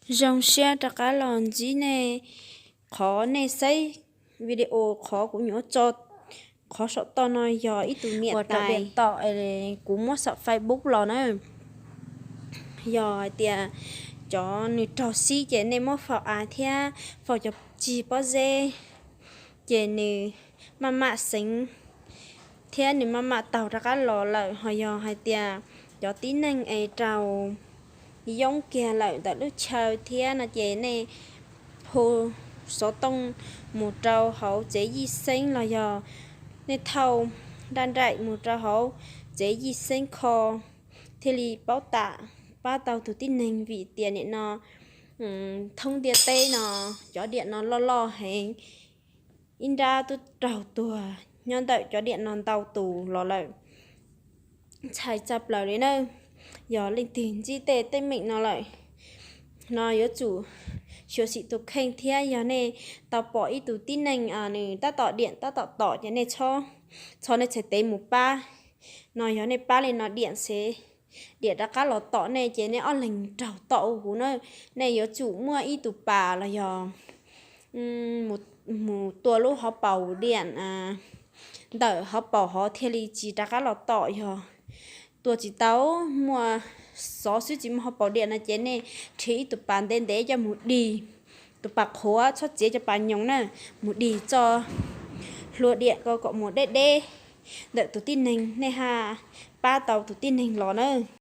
Zoo siab rov qab los ntsib nej. Qhov nej saib video qhov kuv nyuam qhuav tso qhov saum toj no yog ib tug niam tais tom, kuv muab saum Facebook los na. Yog hais tias cov nws raug xib ces nej muab faus av thiab faus cov cig pob zeb, ces nws maj mam xeev thiab nws maj mam taug rov qab los lawm. Ho yog hais tias cov tib neeg es raug yoob kiag lawm ntawm lub chaw thiab no ces nej hu xov tooj mus rau hauv tsev yij xeeb los yog nej thauj nraj nraim mus rau hauv tsev yij xeeb kho thiaj li paub tam pab tau tus tib neeg vim tias nim no thoob ntiaj teb no cov diam no loj loj heev. Ib nrab twb raug tuag nyob ntawm cov diam no ntau tus los lawm. Ntshai tshaj plaws li na. Yog leej twg ntsib tej teeb meem no lawm no yuav tsum xyuam xim tus kheej thiab yog nej tau pom ib tug tib neeg nws tab tom diam tab tom tom ces nej txhob, txhob nej txhais tes mus pab. No yog nej pab li no diam xwb, diam rov qab los tom nej ces nej ob leeg raug tom huv na. Nej yuav tsum muaj ib tug pas los yog mus tua lub hauv paus diam ntawm hauv paus hov thiaj li tsis rov qab los tom. Yog tua tsis tau, muaj xov xwb tsis muaj hauv paus diam no ces nej nrhiav ib tug pas ntev ntev coj mus dig, tus pas qhuav txhob txiav cov pas nyoos na, mus dig txoj hlua diam ko kom mus deb deb ntawm tus tib neeg nej ha pab tau tus tib neeg los na.